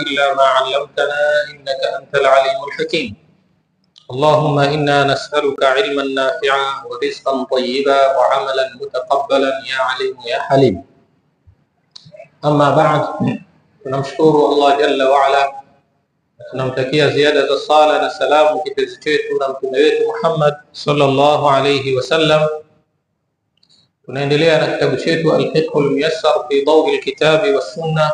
إلا ما علمتنا إنك أنت العليم الحكيم. اللهم إنا نسألك علما نافعا ورزقا طيبا وعملا متقبلا يا عليم يا حليم. أما بعد, tunamshukuru Allah jalla waala, tunamtakia ziada za sala na salamu kipenzi chetu na mtume wetu Muhammad sallallahu alayhi wasallam. Tunaendelea na kitabu chetu Al-Fiqh al-Muyassar fi Dawi al-Kitabi was-Sunna,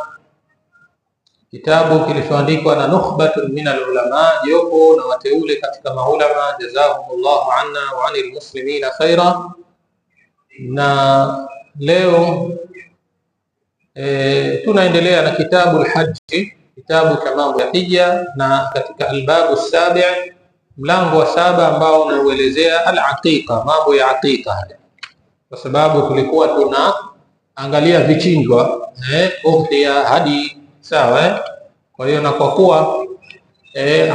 kitabu kilichoandikwa na nukhbatun min al-ulama, jopo na wateule katika maulama, jazahumullahu anna wa anil muslimina khaira. Na leo tunaendelea na kitabu al-Hajj, kitabu cha mambo ya hija, na katika albabu sabi, mlango wa saba ambao unauelezea al-aqiqa, mambo ya aqiqa haya, kwa sababu tulikuwa tunaangalia vichinjwa, udhiya, hadi, sawa, eh? Kwa hiyo na kwa kuwa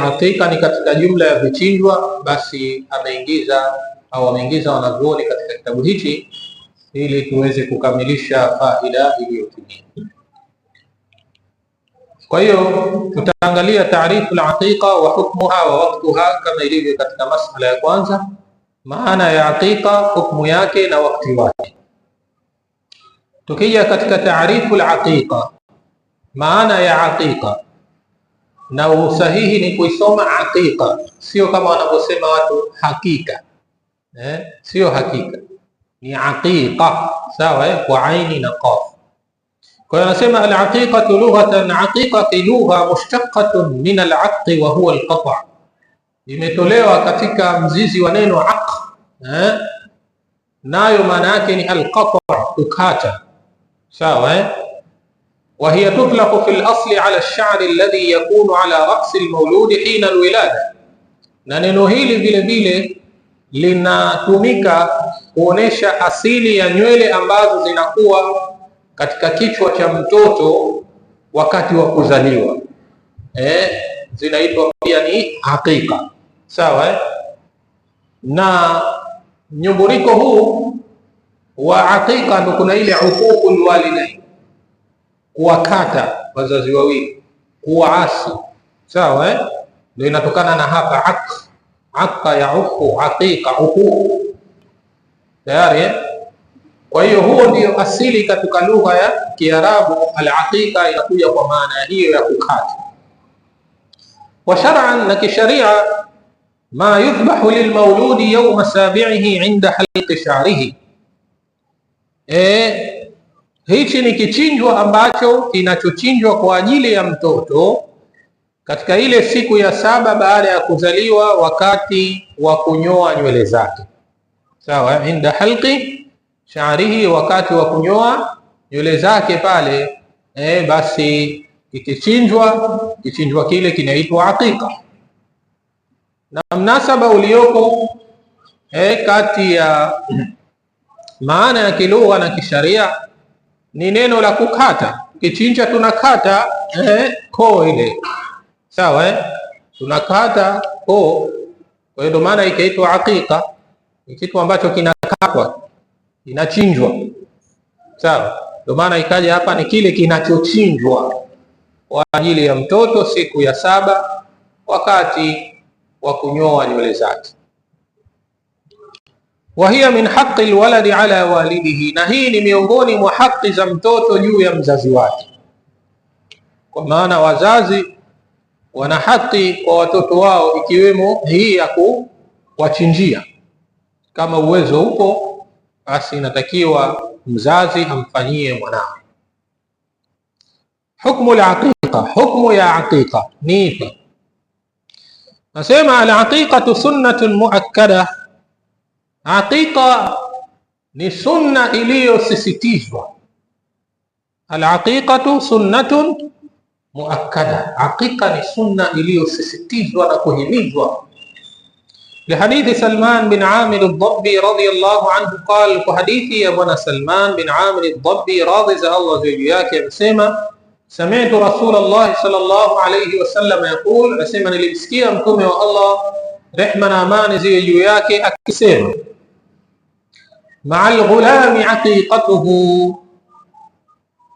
aqiqa ni katika jumla ya vichinjwa, basi ameingiza au ameingiza wanazuoni katika kitabu hichi ili tuweze kukamilisha faida iliyotimia. Kwa hiyo tutaangalia taarifu al-aqiqa wa hukmuha wa waqtuha, kama ilivyo katika masala ya kwanza, maana ya aqiqa, hukmu yake na wakati wake. Tukija katika taarifu al-aqiqa, maana ya aqiqa, na usahihi ni kuisoma aqiqa, sio kama wanavyosema watu hakika, sio hakika, ni aqiqa, sawa, kwa aini na qaf. Kwa hiyo anasema al-aqiqatu lughatan, aqiqa fi lugha mushtaqatun min al-aqq wa huwa al-qat', imetolewa katika mzizi wa neno aq, nayo maana yake ni al-qat', kukata, sawa, eh? Wa hiya tutlaqu fi al-asli ala ash-sha'r alladhi yakunu ala ra's al-mawlud hina al-wilada, na neno hili vile vile linatumika kuonesha asili ya nywele ambazo zinakuwa katika kichwa cha mtoto wakati wa kuzaliwa, zinaitwa pia ni aqiqa, sawa, eh? Na mnyumburiko huu wa aqiqa ndo kuna ile uququl walidain, kuwakata wazazi wawili, kuwaasi, sawa, eh? Ndio inatokana na hapa aq, aqa ya uqu, aqiqa, uquq tayari, eh? Kwa hiyo huo ndio asili katika lugha ya Kiarabu. Al-aqiqa inakuja kwa maana hiyo ya kukata. Wa shar'an, na kisharia, ma yuthbahu lilmauludi yawma sabi'ihi inda halqi sha'rihi, hichi ni kichinjwa ambacho kinachochinjwa kwa ajili ya mtoto katika ile siku ya saba baada ya kuzaliwa, wakati wa kunyoa nywele zake, sawa. Inda halqi sha'rihi, wakati wa kunyoa nywele zake pale, basi ikichinjwa, kichinjwa kile kinaitwa aqiqa. Na mnasaba ulioko kati ya maana ya kilugha na kisharia ni neno la kukata. Kichinja tunakata koo ile, sawa, eh? Tunakata koo, kwa hiyo ndio maana ikaitwa aqiqa, ni kitu ambacho kinakatwa, kinachinjwa, sawa. Ndio maana ikaja hapa ni kile kinachochinjwa kwa ajili ya mtoto siku ya saba wakati wa kunyoa nywele zake. Wa hiya min haqqi alwaladi ala walidihi, na hii ni miongoni mwa haki za mtoto juu ya mzazi wake. Kwa maana wazazi wana haki kwa watoto wao, ikiwemo hii ya kuwachinjia. Kama uwezo upo, basi inatakiwa mzazi amfanyie mwanawe. Hukmu al-aqiqa, hukmu ya aqiqa ni ipi? Nasema al-aqiqatu sunnatun muakkada, aqiqa ni sunna iliyosisitizwa. Al-aqiqatu sunnatun muakkada, aqiqa ni sunna iliyosisitizwa na kuhimizwa. Lihadithi Salman bin Amir ad-Dabbi radhiyallahu anhu qal, kwa hadithi ya bwana Salman bin Amir ad-Dabbi, radhi za Allah juu yake, amesema sami'tu Rasulullah sallallahu alayhi wasallam yaqul, anasema nilimsikia mtume wa Allah, rehma na amani ziwe juu yake, akisema ma'al ghulami aqiqatuhu,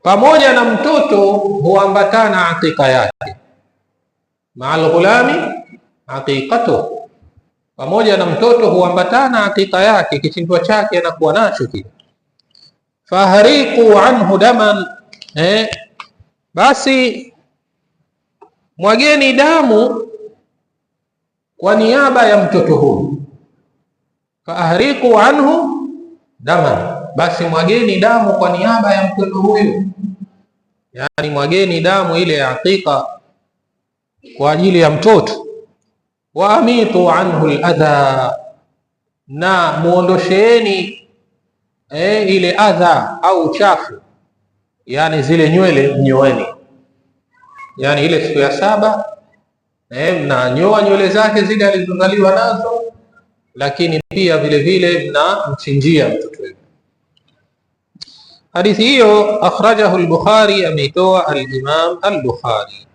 Pamoja na mtoto huambatana aqiqa yake, ma'al ghulami aqiqatu, pamoja na mtoto huambatana aqiqa yake, kichinjwa chake anakuwa nacho kile. Fahriqu anhu daman, basi mwageni damu kwa niaba ya mtoto huyu. Faahriqu anhu daman, basi mwageni damu kwa niaba ya mtoto huyu, yani mwageni damu ile ya aqiqa kwa ajili ya mtoto. Wa amitu anhu aladha, na muondosheeni ile adha au uchafu, yani zile nywele mnyoeni, yani ile siku ya saba mnanyoa nywele zake zile alizozaliwa nazo, lakini pia vile vile mnamchinjia mtoto wenu. Hadithi hiyo akhrajahu al-Bukhari, ameitoa al-Imam al-Bukhari.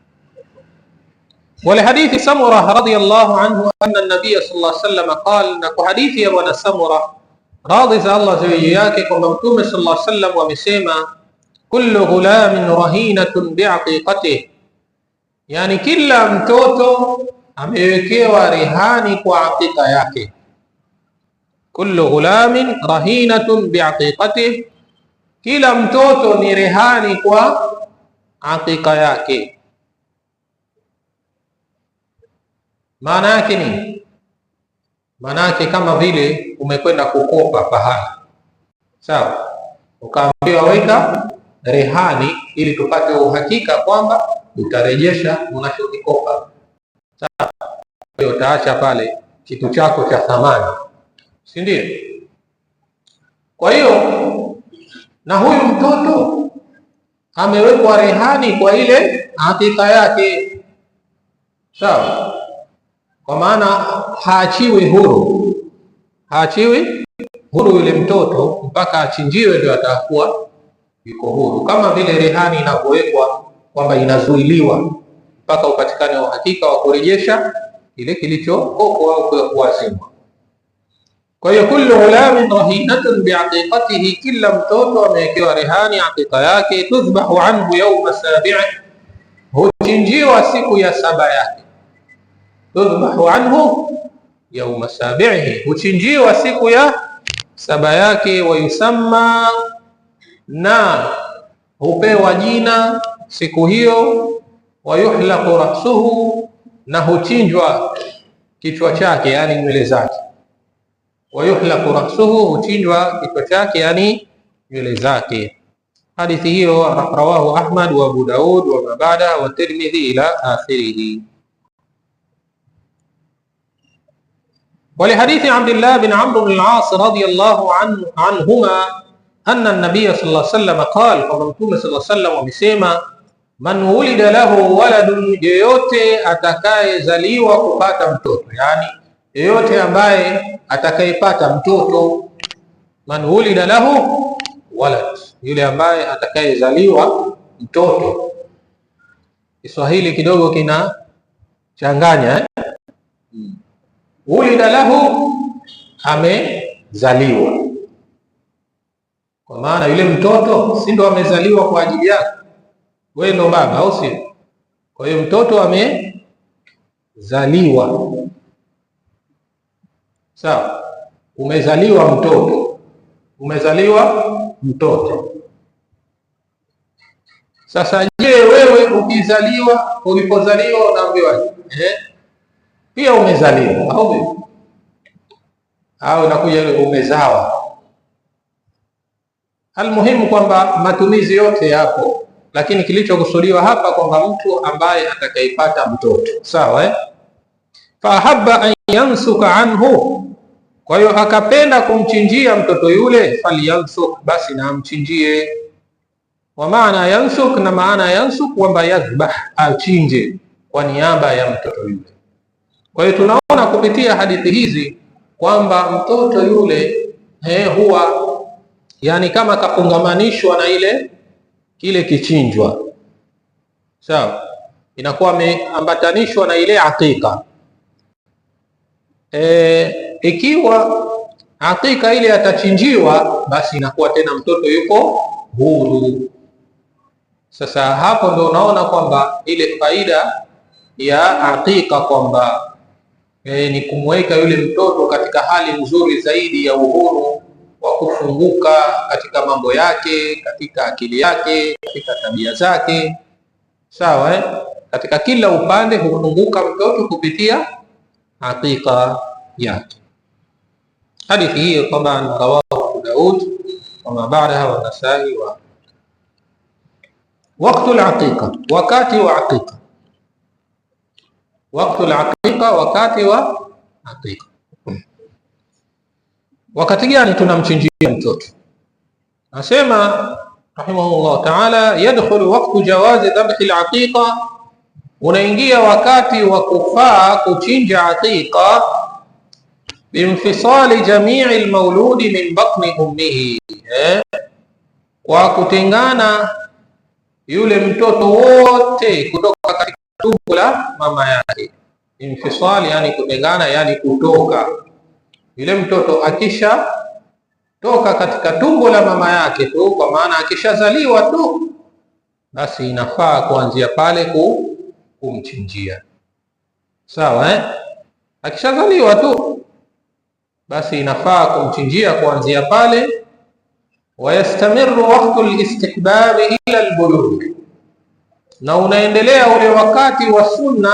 Walihadithi Samura radhiyallahu anhu anna an-nabiy sallallahu alayhi wasallam qala, na kwa hadithi ya bwana Samura radhi za Allah ziwe juu yake kwamba Mtume sallallahu alayhi wasallam amesema, kullu ghulamin rahinatun biaqiqatihi, yani kila mtoto amewekewa rehani kwa aqiqa yake. Kullu ghulamin rahinatun biaqiqatihi, kila mtoto ni rehani kwa aqiqa yake. Maana yake nini? Maana yake kama vile umekwenda kukopa pahala, sawa, ukaambiwa weka rehani ili tupate uhakika kwamba utarejesha unachokikopa. Sawa, hiyo utaacha pale kitu chako cha thamani, si ndio? Kwa hiyo na huyu mtoto amewekwa rehani kwa ile hakika yake, sawa kwa maana haachiwi huru, haachiwi huru yule mtoto mpaka achinjiwe, ndio atakuwa yuko huru, kama vile rehani inavyowekwa kwamba inazuiliwa mpaka upatikane uhakika wa kurejesha kile kilichokopwa au kuazimwa. Kwa hiyo kullu ghulamin rahinatun biaqiqatihi, kila mtoto amewekewa rehani aqiqa yake. Tudhbahu anhu yawma sabi'i, huchinjiwa siku ya saba yake. Tudhbahu anhu yauma sabihi, huchinjiwa siku ya saba yake. Wayusamma, na hupewa jina siku hiyo. Wayuhlaqu rasuhu, na huchinjwa kichwa chake, yani nywele zake. Wayuhlaqu rasuhu, huchinjwa kichwa chake, yani nywele zake. Hadithi hiyo rawahu Ahmad wa Abu Daud wa Mabada wa Tirmidhi ila akhirihi. ولحديث عبد الله بن عمرو بن العاص رضي الله عنهما أن النبي صلى الله عليه وسلم قال, kwamba Mtume صلى الله عليه وسلم amesema, man wulida lahu waladun, yeyote atakayezaliwa kupata mtoto, yani yeyote ambaye atakayepata mtoto. Man wulida lahu walad, yule ambaye atakayezaliwa mtoto. Kiswahili kidogo kina changanya eh? Wulida lahu, amezaliwa. Kwa maana yule mtoto si ndo amezaliwa kwa ajili yako wewe, ndo baba, au sio? Kwa hiyo mtoto amezaliwa, sawa. Umezaliwa mtoto, umezaliwa mtoto. Sasa je, wewe ukizaliwa, ulipozaliwa unaambiwa eh? Pia umezaliwa au vipi? Au inakuja ile umezawa. Almuhimu kwamba matumizi yote yapo, lakini kilichokusudiwa hapa kwamba mtu ambaye atakayepata mtoto sawa, eh? Fahabba an yansuka anhu, kwa hiyo akapenda kumchinjia mtoto yule, falyansuk, basi na amchinjie. Wa maana yansuk, na maana yansuk kwamba yadhbah, achinje kwa niaba ya mtoto yule. Kwa hiyo tunaona kupitia hadithi hizi kwamba mtoto yule huwa yani kama kafungamanishwa na ile kile kichinjwa, sawa, inakuwa ameambatanishwa na ile aqiqa. Ikiwa aqiqa ile atachinjiwa, basi inakuwa tena mtoto yuko huru. Sasa hapo ndo unaona kwamba ile faida ya aqiqa kwamba ni kumweka yule mtoto katika hali nzuri zaidi ya uhuru wa kufunguka katika mambo yake, katika akili yake, katika tabia zake, sawa eh? Katika kila upande hufunguka mtoto kupitia aqiqa yake. Hadithi hiyo taban rawahu Abu Daud wama ba'daha wa Nasai wa waqtu al-aqiqa, wakati wa aqiqa, waqtu al-aqiqa, wakati wa aqiqa. Wakati gani tunamchinjia mtoto? Nasema rahimahullah taala, yadkhulu waqtu jawazi dhabhi al-aqiqa, unaingia wakati wa kufaa kuchinja aqiqa biinfisali jamii almauludi min batni ummihi, kwa kutengana yule mtoto wote kutoka katika tumbo la mama yake. Infisali yani kutengana, yani kutoka. Yule mtoto akisha toka katika tumbo la mama yake tu, kwa maana akishazaliwa tu, basi inafaa kuanzia pale kumchinjia. Sawa eh? Akishazaliwa tu basi inafaa kumchinjia kuanzia pale. Wayastamiru waqtu listihbabi ila albulugh, na unaendelea ule wakati wa sunna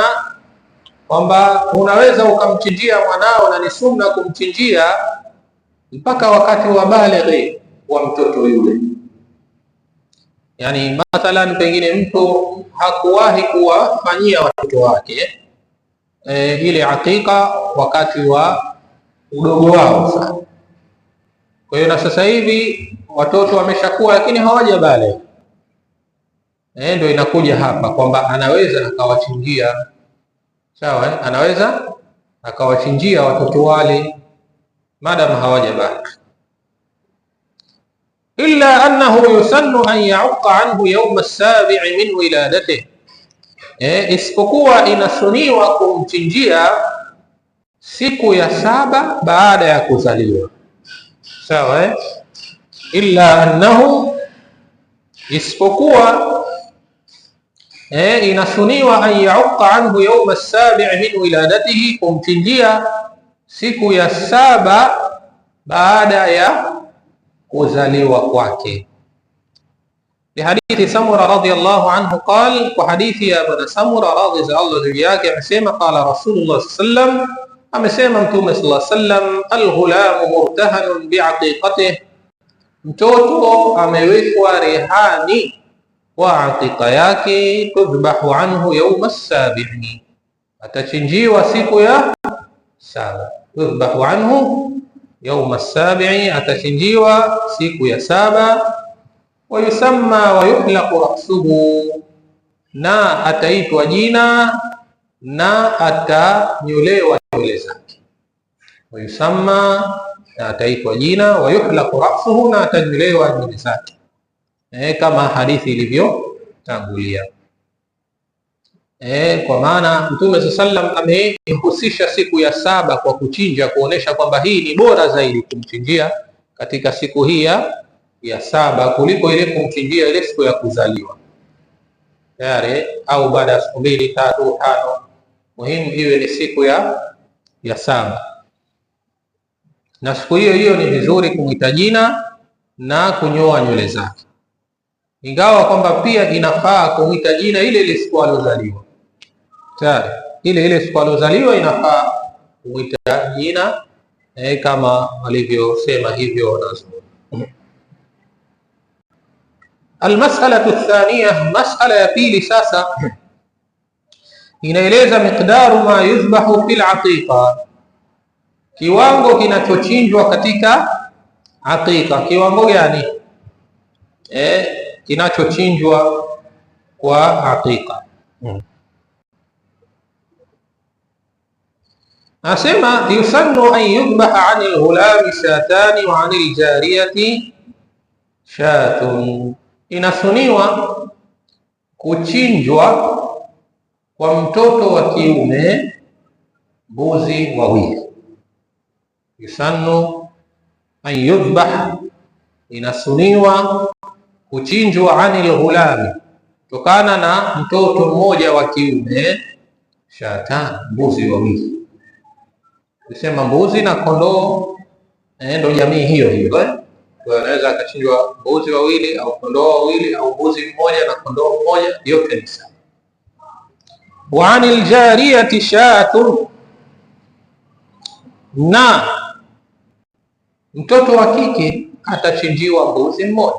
kwamba unaweza ukamchinjia mwanao na ni sunna kumchinjia mpaka wakati wa balighi wa mtoto yule. Yani mathalan, pengine mtu hakuwahi kuwafanyia watoto wake ile aqiqa wakati wa udogo wao sana. Kwa hiyo na sasa hivi watoto wameshakuwa, lakini hawaja bale, ndio inakuja hapa kwamba anaweza akawachinjia, sawa eh? Anaweza akawachinjia watoto wale madam hawaja bale, illa annahu yusannu an yauqa anhu yawma as-sabi'i min wiladatihi, isipokuwa inasuniwa kumchinjia siku ya saba baada ya kuzaliwa, sawa eh? Illa annahu, isipokuwa inasuniwa an yauqa anhu yawma as-sabi'i min wiladatihi, kumchinjia siku ya saba baada ya kuzaliwa kwake. Lihadithi Samura radhiyallahu anhu qal, kwa hadithi ya bwana Samura radhi za Allah juu yake amesema, qala Rasulullah sallam, amesema Mtume sallallahu alayhi wasallam, alghulamu murtahanun biaqiqatihi, mtoto amewekwa rehani kwa aqiqa yake. Tudhbahu anhu yawma as-sabi'i, atachinjiwa siku ya saba. Tudhbahu anhu yawma as-sabi'i, atachinjiwa siku ya saba. Wa yusamma wa yuhlaqu ra'suhu, na ataitwa jina na atanyolewa nywele zake. Wa yusamma, na ataitwa jina, wa yuhlaqu ra'suhu, na atanyolewa nywele zake, kama hadithi ilivyotangulia. Kwa maana Mtume sallam amehusisha siku ya saba kwa kuchinja, kuonesha kwamba hii ni bora zaidi kumchinjia katika siku hii ya saba kuliko ile kumchinjia ile siku ya kuzaliwa tayari, au baada ya siku mbili tatu tano. Muhimu iwe ni siku ya saba, na siku hiyo hiyo ni vizuri kumwita jina na kunyoa nywele zake, ingawa kwamba pia inafaa kumwita jina ile ile siku aliozaliwa tayari, ile ile siku aliozaliwa inafaa kumwita jina kama walivyosema hivyo wanazuoni. Almasalatu thaniya, masala ya pili sasa inaeleza miqdaru ma yuzbahu fil aqiqa, kiwango kinachochinjwa katika aqiqa. Kiwango gani kinachochinjwa kwa aqiqa? Nasema yusannu an yudhbaha anil ghulami shatani wa anil jariyati shatun, inasuniwa kuchinjwa kwa mtoto wa kiume mbuzi wawili. Yusannu an yudhbah, inasuniwa kuchinjwa anil ghulami, kutokana na mtoto mmoja wa kiume, shatan, mbuzi wawili. Tusema mbuzi na kondoo ndo jamii hiyo hiyo eh? Kwa anaweza akachinjwa mbuzi wawili au kondoo wawili au mbuzi mmoja na kondoo mmoja, yote ni sawa. Wa anil jariyati shatun, na mtoto wa kike atachinjiwa mbuzi mmoja.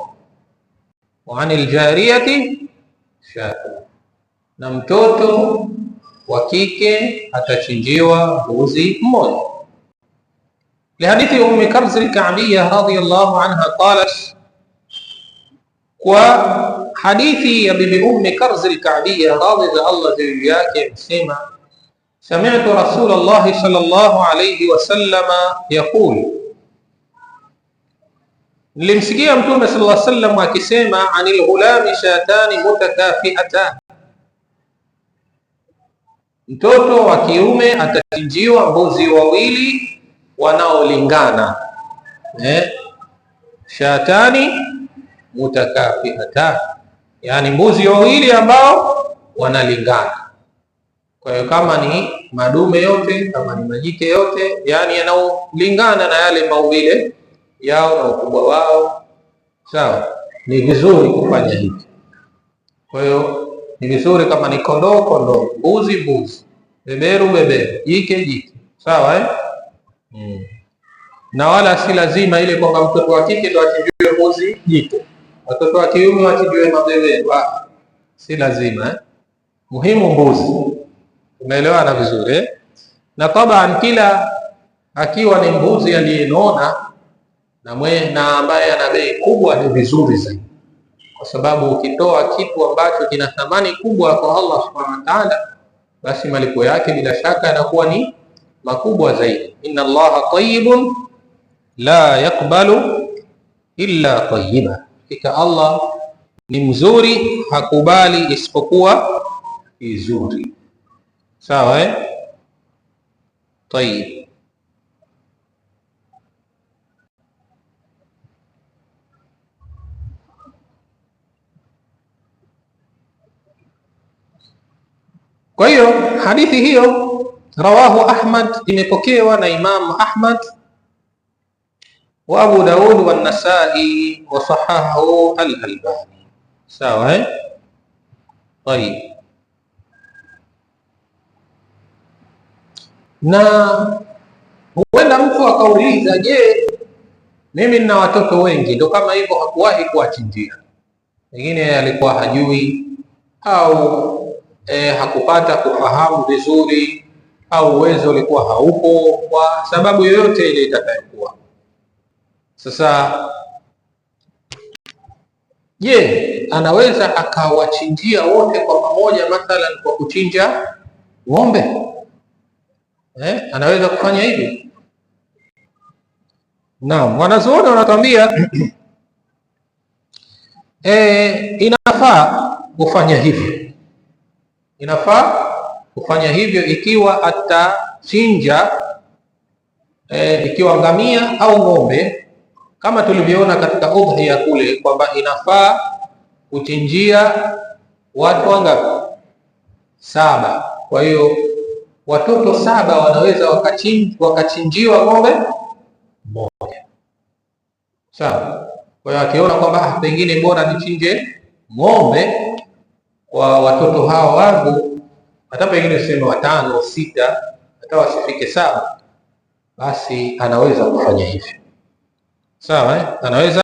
Wa anil jariyati shatun, na mtoto wa kike atachinjiwa mbuzi mmoja. Lihadithi Ummi Karz al-Ka'biyya radhiyallahu anha qalat, kwa hadithi ya bibi Ummi Karz al-Ka'biyya radhi za Allah juu yake amesema, sami'tu Rasulallahi sallallahu alayhi wasallama yaqul, nilimsikia Mtume sallallahu alayhi wasallam akisema, anil ghulami shatani mutakafiatan, mtoto wa kiume atachinjiwa mbuzi wawili wanaolingana shatani mutakafiatan, yani mbuzi wawili ambao wanalingana. Kwa hiyo kama ni madume yote, kama ni majike yote, yani yanaolingana na yale maumbile yao na ukubwa wao, sawa. Ni vizuri kufanya hivi. Kwa hiyo ni vizuri kama ni kondoo kondoo, mbuzi mbuzi, beberu beberu, jike jike, sawa eh? Na wala si lazima ile kwamba mtoto wa kike ndo achinjiwe mbuzi jike, watoto wa kiume wachinjiwe mabeberu. Ah, si lazima eh? Muhimu mbuzi. Umeelewana vizuri eh? Na taban kila akiwa ni mbuzi aliyenona na mwe, na ambaye ana bei kubwa ni vizuri zaidi, kwa sababu ukitoa kitu ambacho kina thamani kubwa kwa Allah subhanahu wa ta'ala, basi malipo yake bila shaka yanakuwa ni makubwa zaidi. Inna Allaha tayyibun la yakbalu illa tayyiba, hakika Allah ni mzuri hakubali isipokuwa vizuri. Sawa eh? Tayyib. Kwa hiyo hadithi hiyo rawahu Ahmad, imepokewa na Imamu Ahmad wa Abu Daud wa Nasai wa sahahahu al-Albani. Sawa eh? Tayib. Na huenda mtu akauliza, je, mimi nina watoto wengi, ndo kama hivyo hakuwahi kuwachinjia, pengine alikuwa hajui au hakupata kufahamu vizuri au uwezo ulikuwa haupo, kwa sababu yoyote ile itakayokuwa. Sasa je, anaweza akawachinjia wote kwa pamoja, mathalan kwa kuchinja ng'ombe Anaweza kufanya hivi? Naam, wanazuoni wanatuambia inafaa kufanya hivyo, inafaa kufanya hivyo ikiwa atachinja ikiwa ngamia au ng'ombe, kama tulivyoona katika udhiya kule kwamba inafaa kuchinjia watu wangapi? 7. Kwa hiyo watoto 7 wanaweza wakachinjiwa ng'ombe mmoja, sawa. Kwa hiyo akiona kwamba pengine bora nichinje ng'ombe kwa watoto hawa wangu, hata pengine useme 5 6, hata wasifike 7, basi anaweza kufanya hivyo, sawa eh? Anaweza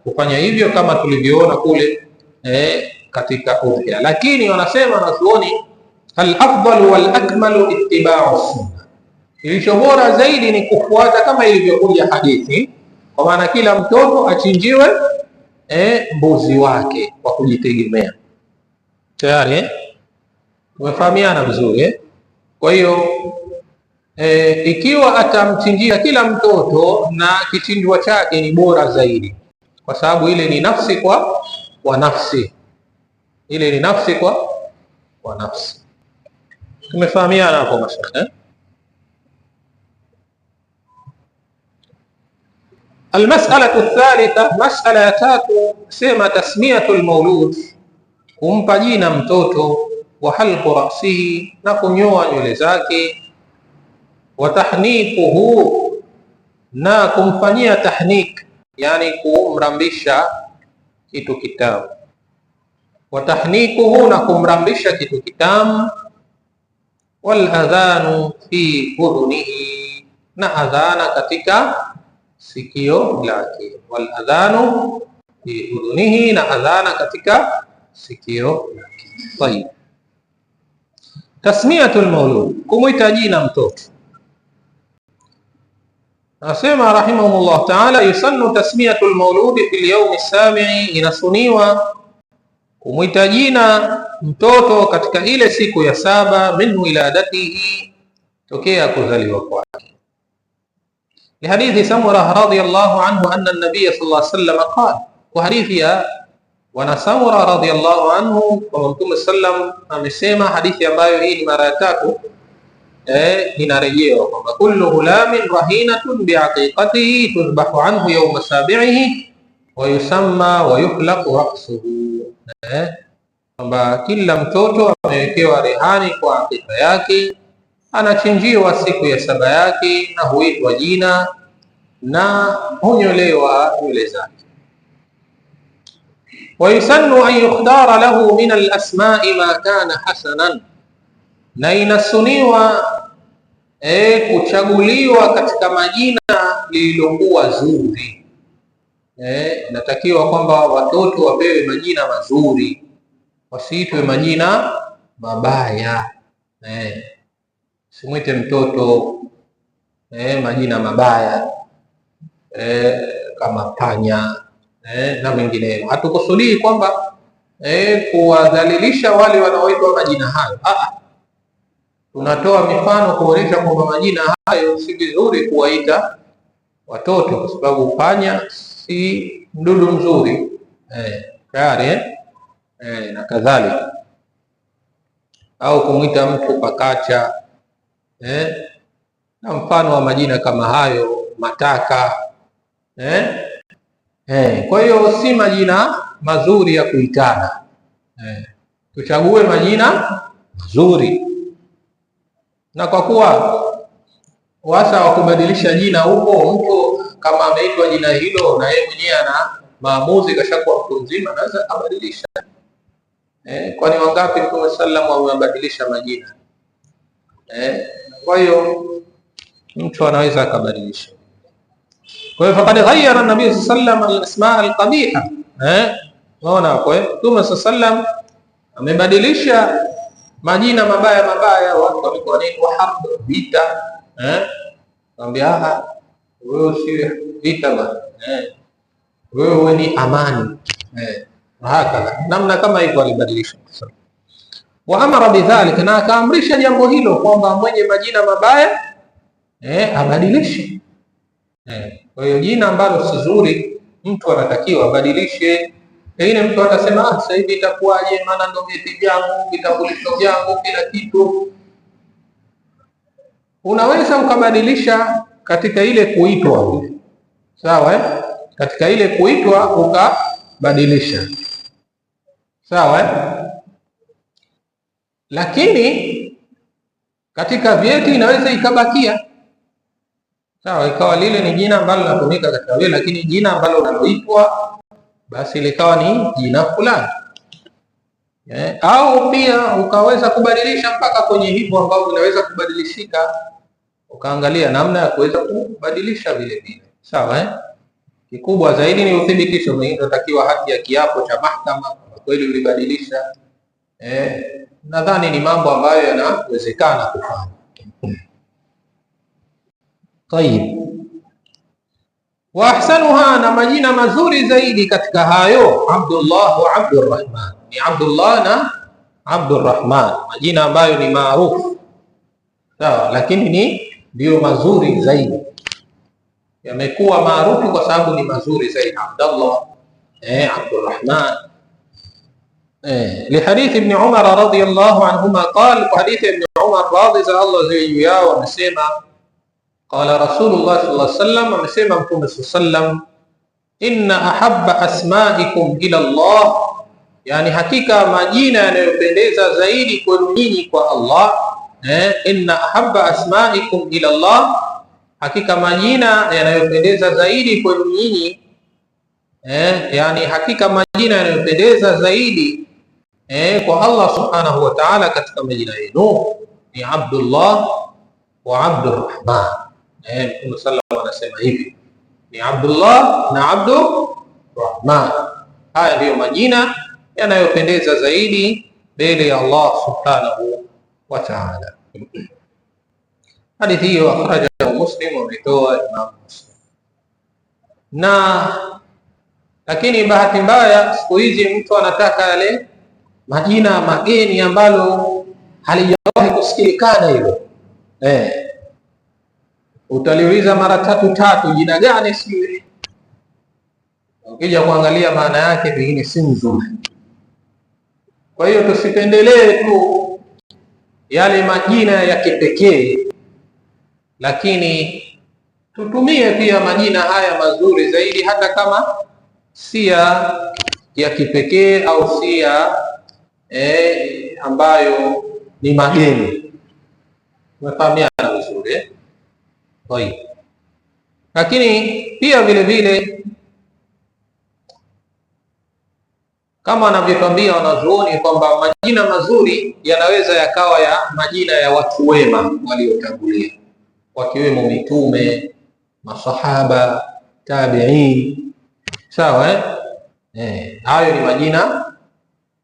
kufanya hivyo kama tulivyoona kule katika udhiya. Lakini wanasema wanazuoni, al-afdalu wal akmalu ittiba'u sunna, kilicho bora zaidi ni kufuata kama ilivyokuja hadithi, kwa maana kila mtoto achinjiwe mbuzi wake kwa kujitegemea. Tayari eh? Tumefahamiana vizuri eh? Kwa hiyo ikiwa atamchinjia kila mtoto na kichinjwa chake ni bora zaidi, kwa sababu ile ni nafsi kwa nafsi, ile ni nafsi kwa nafsi. Tumefahamiana hapo mashaikh eh? Almas'alatu thalitha, mas'ala ya tatu, sema tasmiyatu almaulud, kumpa jina mtoto, wa halqu ra'sihi, na kunyoa nywele zake, wa tahnikuhu, na kumfanyia tahnik, yani kumrambisha kitu kitamu, wa tahnikuhu, na kumrambisha kitu kitamu, wal adhanu fi udhunihi, na adhana katika sikio lake, wal adhanu fi udhunihi, na adhana katika sikio lake. Tayib, tasmiyatul maulud, kumwita jina mtoto. Nasema rahimahullah taala, yusannu tasmiyatul mauludi fil yawmi sabii, inasuniwa kumwita jina mtoto katika ile siku ya saba, min wiladatihi, tokea kuzaliwa kwake. Lihadithi Samura radhiyallahu anhu anna an-nabiy sallallahu alayhi wasallam qala, kwa hadithi ya wana Samura radhiyallahu anhu kwamba Mtume sallam amesema, hadithi ambayo hii ni mara ya tatu inarejewa kwamba kullu ghulamin rahinatun biaqiqatihi tudhbahu anhu yawma sabi'ihi wa yusamma wa yuhlaqu ra'suhu, kwamba kila mtoto amewekewa rehani kwa akika yake, anachinjiwa siku ya saba yake na huitwa jina na hunyolewa nywele zake. Wa yusannu an yukhtara lahu min alasma'i ma kana hasanan, na inasuniwa kuchaguliwa katika majina lililokuwa zuri. Inatakiwa kwamba watoto wapewe majina mazuri, wasiitwe majina mabaya. Simwite mtoto majina mabaya kama panya na mengineyo. Hatukusudii kwamba kuwadhalilisha wale wanaoitwa majina hayo. Tunatoa mifano kuonyesha kwamba majina hayo si vizuri kuwaita watoto, kwa sababu panya si mdudu mzuri tayari na kadhalika, au kumwita mtu pakacha na mfano wa majina kama hayo, mataka Kwa hiyo si majina mazuri ya kuitana. Tuchague majina mazuri, na kwa kuwa wasa wa kubadilisha jina huko, mtu kama ameitwa jina hilo na yeye mwenyewe ana maamuzi, kashakuwa mtu mzima, anaweza abadilisha. Kwani wangapi Mtume sallam amebadilisha majina? Kwa hiyo mtu anaweza akabadilisha. Kwa hiyo faqad ghayyara an-nabiy sallam al-asma al-qabiha. Unaona hapo Mtume sallam amebadilisha majina mabaya mabaya, watu walikuwa wanaitwa harb, vita. Mwambia wewe si vita bwana, wewe ni amani. Hakadha, namna kama hivyo alibadilisha. Wa amara bidhalika, na akaamrisha jambo hilo kwamba mwenye majina mabaya abadilishe. Kwa hiyo jina ambalo si zuri mtu anatakiwa abadilishe. Pengine mtu atasema sasa hivi itakuwaje? Maana ndo vyeti vyangu, vitambulisho vyangu, kila kitu. Unaweza ukabadilisha katika ile kuitwa, sawa eh? Katika ile kuitwa ukabadilisha, sawa eh? Lakini katika vyeti inaweza ikabakia, sawa, ikawa lile ni jina ambalo linatumika katika vile, lakini jina ambalo unaloitwa basi likawa ni jina fulani. Au pia ukaweza kubadilisha mpaka kwenye hivyo ambavyo vinaweza kubadilishika, ukaangalia namna ya kuweza kubadilisha vile vile, sawa eh? Kikubwa zaidi ni uthibitisho, inatakiwa hati ya kiapo cha mahakama kama kweli ulibadilisha. Nadhani ni mambo ambayo yanawezekana kufanya. Tayib, wa ahsanuha, na majina mazuri zaidi katika hayo, Abdullah wa Abdurrahman, ni Abdullah na Abdurrahman, majina ambayo ni maarufu sawa, lakini ni ndio mazuri zaidi, yamekuwa maarufu kwa sababu ni mazuri zaidi, Abdullah Abdurrahman. Lihadithi Ibn Umar radhiyallahu anhuma qala, kwa hadithi Ibn Umar radhi za Allah ziwe juu yao amesema, qala Rasulullah sallallahu alaihi wasallam, amesema Mtume sallallahu alaihi wasallam, inna ahabba asma'ikum ila Allah, yani hakika majina yanayopendeza zaidi kwenu nyinyi kwa Allah, inna ahabba asmaikum ila Allah, hakika majina yanayopendeza zaidi kwenu nyinyi, yani hakika majina yanayopendeza zaidi kwa Allah subhanahu wa ta'ala katika majina yenu ni Abdullah wa Abdurrahman. Mtume sallallahu anasema hivi ni Abdullah na Abdurrahman. Haya ndiyo majina yanayopendeza zaidi mbele ya Allah subhanahu wa ta'ala. Hadithi hiyo akhrajahu Muslim, ametoa Imam Muslim. Na lakini bahati mbaya siku hizi mtu anataka yale majina mageni ambalo halijawahi kusikilikana hilo, utaliuliza mara tatu tatu, jina gani sijui. Ukija kuangalia maana yake pengine si nzuri. Kwa hiyo tusipendelee tu yale majina ya kipekee, lakini tutumie pia majina haya mazuri zaidi, hata kama si ya kipekee au si ya ambayo ni mageni. Tumefahamiana vizuri eh? Lakini pia vile vile kama wanavyotwambia wanazuoni kwamba majina mazuri yanaweza yakawa ya majina ya watu wema waliotangulia, wakiwemo mitume, masahaba, tabi'in. Sawa eh? Hayo ni majina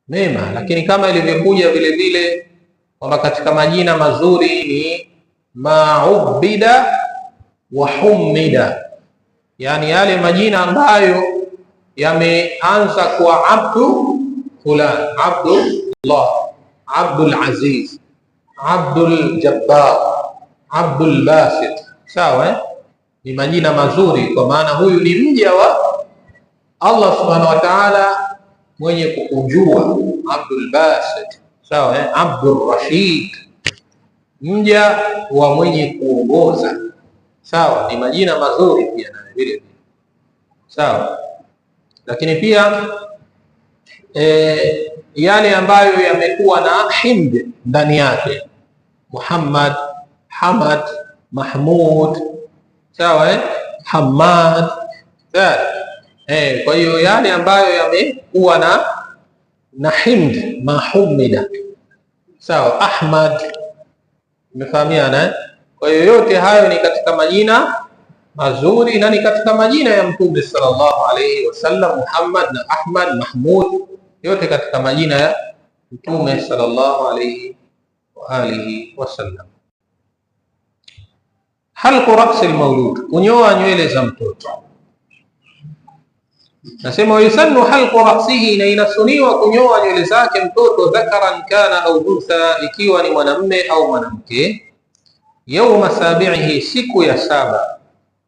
mema, lakini kama ilivyokuja vile vile kwamba katika majina mazuri ni maubida wa humida, yani yale majina ambayo yameanza kwa abdu fulan, Abdullah, Abdul Aziz, Abdul Jabbar, Abdul Basit. Sawa eh? Ni majina mazuri kwa maana huyu ni mja wa Allah subhanahu wa ta'ala mwenye kukunjua, Abdul Basit. Sawa eh? Abdul Rashid, mja wa mwenye kuongoza. Sawa, ni majina mazuri pia na vile vile. Sawa, lakini pia yale ambayo yamekuwa na himd ndani yake, Muhammad, Hamad, Mahmud. Sawa eh? Hamad. Sawa. Kwa hiyo yale ambayo yamekuwa na himd mahumida. Sawa, Ahmad. Umefahamiana eh? Kwa hiyo yote hayo ni katika majina mazuri na ni katika majina ya Mtume sallallahu alayhi wasallam, Muhammad na Ahmad, Mahmud, yote katika majina ya Mtume sallallahu alayhi wa alihi wasallam. Halqu ra'si almawlud, kunyoa nywele za mtoto. Nasema yusannu halqu ra'sihi, na inasuniwa kunyoa nywele zake mtoto, dhakaran kana au untha, ikiwa ni mwanamme au mwanamke, yauma sabihi, siku ya saba,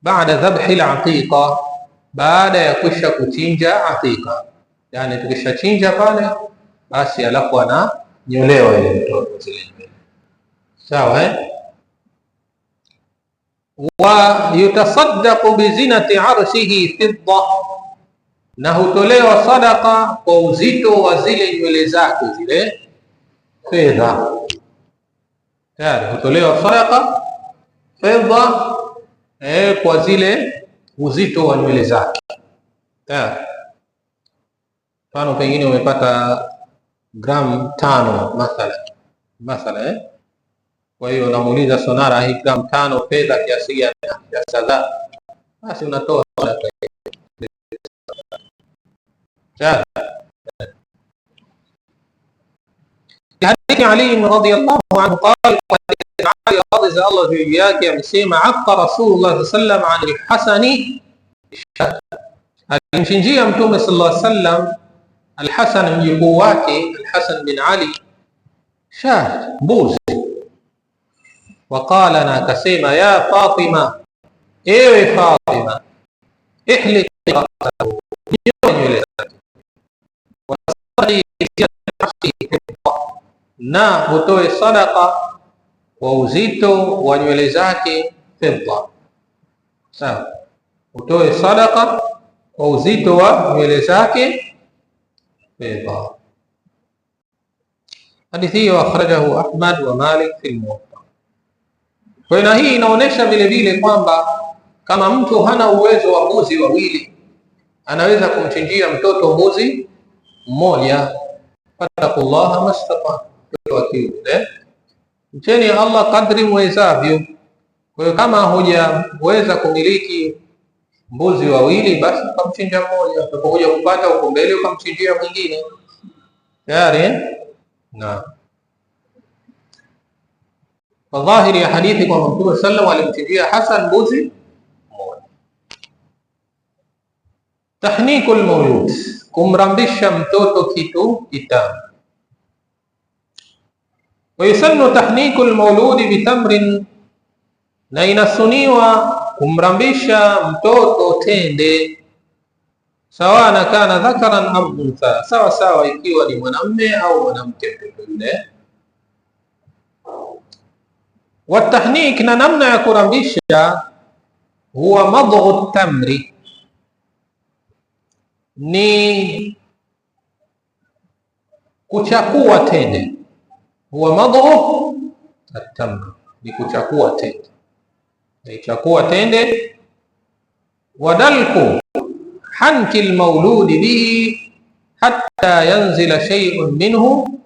baada dhabhi alaqiqa, baada ya kwisha kuchinja aqiqa. Yani tukishachinja pale basi, alafu ananyolewa ile mtoto zile nywele, sawa eh? Wa yutasaddaqu bizinati arshihi fidda, na hutolewa sadaqa kwa uzito wa zile nywele zake zile fedha. Tayari hutolewa sadaqa fedha kwa zile uzito wa nywele zake. Tayari mfano pengine umepata gramu 5 mathala eh? Kwa hiyo unamuuliza sonara, hii gramu 5 fedha kiasi gani? Kiasi kadhaa, basi unatoa sadaqa. Hadithi Ali radhiyallahu anhu qala, Ali radhi Allah juu yake amesema, aqa Rasulullah sallallahu alayhi wasallam an al-Hasani, alimchinjia Mtume sallallahu alayhi wasallam Al-Hasan mjukuu wake Al-Hasan bin Ali shat, mbuzi. Waqala, na akasema, ya Fatima, ewe Fatima, ihliq ra'sahu, nyoa nywele zake, na utoe sadaqa kwa uzito wa nywele zake fedha. Sawa, utoe sadaqa kwa uzito wa nywele zake fedha. Hadithi hiyo akhrajahu Ahmad wa Malik fi al-Muwatta. Kwa hiyo na hii inaonyesha vile vile kwamba kama mtu hana uwezo wa mbuzi wawili, anaweza kumchinjia mtoto mbuzi mmoja. Fattaqullaha mastata, mtoto wa kiume, mcheni Allah kadri mwezavyo. Kwa hiyo kama hujaweza kumiliki mbuzi wawili, basi ukamchinja mmoja, utapokuja kupata huko mbele ukamchinjia mwingine tayari. Na kwa dhahiri ya hadithi kwamba Mtume sallam alimchinjia Hasan mbuzi mmoja. Tahnikul maulud, kumrambisha mtoto kitu kitamu. Wa yusannu tahnikul mauludi bitamrin, na inasuniwa kumrambisha mtoto tende, sawa na kana dhakaran au untha, sawa sawa ikiwa ni mwanamme au mwanamke mtoto yule. Watahnik, na namna ya kurambisha, huwa madghu tamri, ni kuchakua tende. Huwa madghu atamri, ni kuchakua tende, naichakua tende. Wadalku hanki lmauludi bihi hatta yanzila shay'un minhu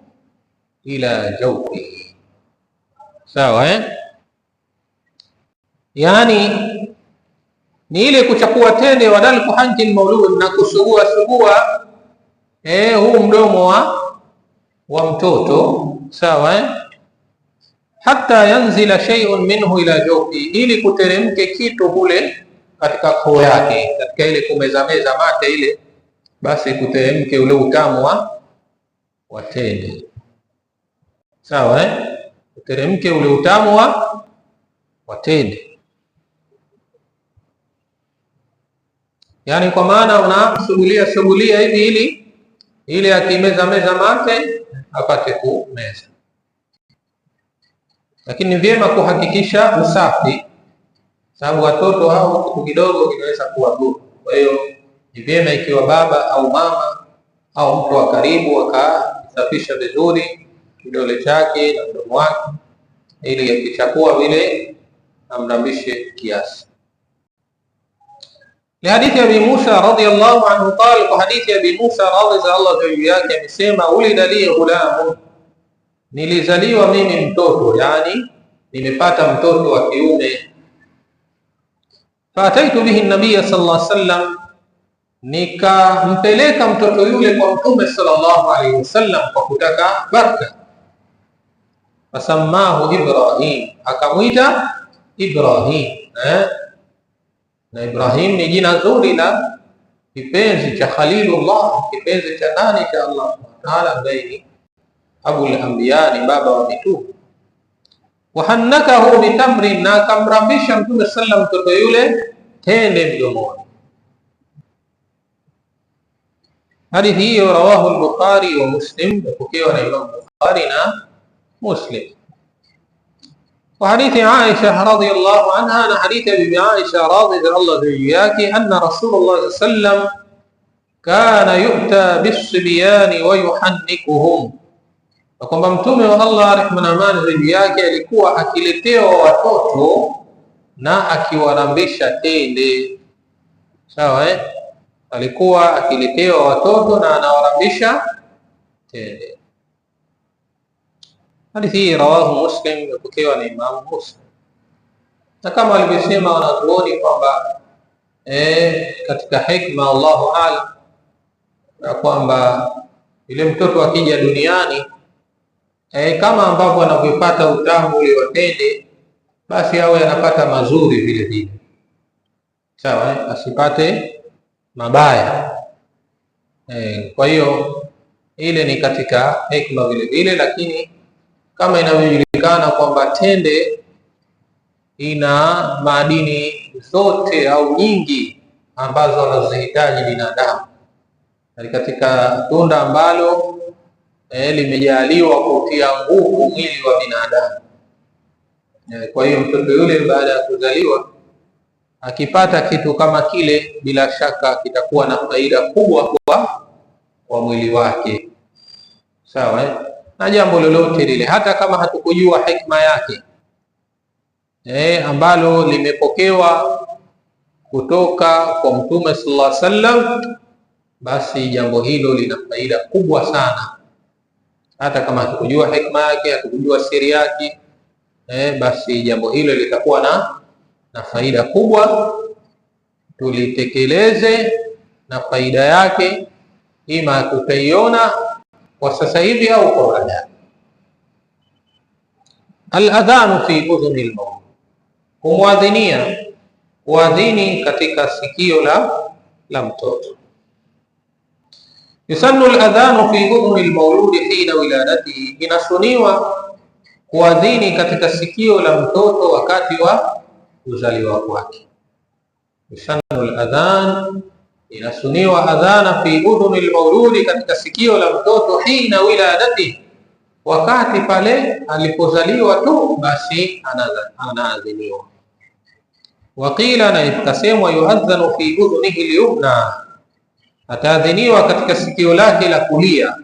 ila jawfihi. Sawa, eh? Yani ni ile kuchakua tende, wadalku hanki lmaulud, na kusugua sugua huu mdomo wa mtoto sawa, eh? Hatta yanzila shay'un minhu ila jawfi, ili kuteremke kitu kule katika koo yake, katika ile kumezameza mate ile, basi kuteremke ule utamu wa tende. Sawa, eh? Kuteremke ule utamu wa tende, yaani kwa maana unasugulia sugulia hivi ili ili akimeza meza mate apate kumeza, lakini ni vyema kuhakikisha usafi, sababu watoto hao kitu kidogo kinaweza kuwadhuru. Kwa hiyo ni vyema ikiwa baba au mama au mtu wa karibu akasafisha vizuri kidole chake na mdomo wake, ili akichakua vile amrambishe kiasi. Lihadithi Abi Musa radhiyallahu anhu qala, kwa hadithi ya Abi Musa radhi za Allah juu yake amesema, ulida li ghulamun, nilizaliwa mimi mtoto, yani nimepata mtoto wa kiume. Faataitu bihi nabiya sallallahu alaihi wasallam, nikampeleka mtoto yule kwa Mtume sallallahu alaihi wasallam kwa kutaka baraka. Fasammahu Ibrahim, akamwita Ibrahim, eh? Na Ibrahim ni jina zuri la kipenzi cha Khalilullah, kipenzi cha nani? Cha Allah subhanahu wa ta'ala, ambaye ni abul anbiya, ni baba wa mitume. Wahannakahu bitamrin, na akamrambisha Mtume sallam mtoto yule tende mdomoni. Hadithi hiyo rawahu al-Bukhari wa Muslim, imepokewa na Imam Bukhari na Muslim. Wa hadithi Aisha radhiyallahu anha, na hadithi ya bibi Aisha radhi za Allah juu yake, anna Rasulullah sallam kana yu'ta bis-sibyani wa yuhannikuhum, na kwamba mtume wa Allah rehma na amani juu yake alikuwa akiletewa watoto na akiwarambisha tende. Sawa, eh? Alikuwa akiletewa watoto na anawarambisha tende. Hadithi hii rawahu Muslim, imepokewa na Imamu Muslim. Na kama walivyosema wanazuoni kwamba katika hikma, Allahu aalam, na kwamba yule mtoto akija duniani kama ambavyo anavyopata utamu ule wa tende, basi awe anapata mazuri vile vile, sawa, asipate mabaya. Kwa hiyo ile ni katika hikma vile vile, lakini kama inavyojulikana kwamba tende ina madini zote au nyingi ambazo anazihitaji binadamu, na katika tunda ambalo limejaliwa kutia nguvu mwili wa binadamu. Kwa hiyo mtoto yule baada ya kuzaliwa akipata kitu kama kile, bila shaka kitakuwa na faida kubwa kwa mwili wake, sawa, eh? Na jambo lolote lile, hata kama hatukujua hikma yake ambalo limepokewa kutoka kwa Mtume sallallahu alaihi wasallam, basi jambo hilo lina faida kubwa sana, hata kama hatukujua hikma yake, hatukujua siri yake, basi jambo hilo litakuwa na faida kubwa. Tulitekeleze na faida yake ima tutaiona kwa sasa hivi au kwa baadaye. Al-adhanu fi udhuni al-maut, kumwadhinia, kuadhini katika sikio la mtoto. Yusannu al-adhanu fi udhuni al-mauludi hina wiladatihi, inasuniwa kuadhini katika sikio la mtoto wakati wa kuzaliwa kwake. Yusannu al-adhan, inasuniwa adhana fi udhuni al-mauludi, katika sikio la mtoto, hina wiladatihi, wakati pale alipozaliwa tu, basi anaadhiniwa. Waqila, na ikasemwa, yuadhanu fi udhunihi al-yumna, ataadhiniwa katika sikio lake la kulia.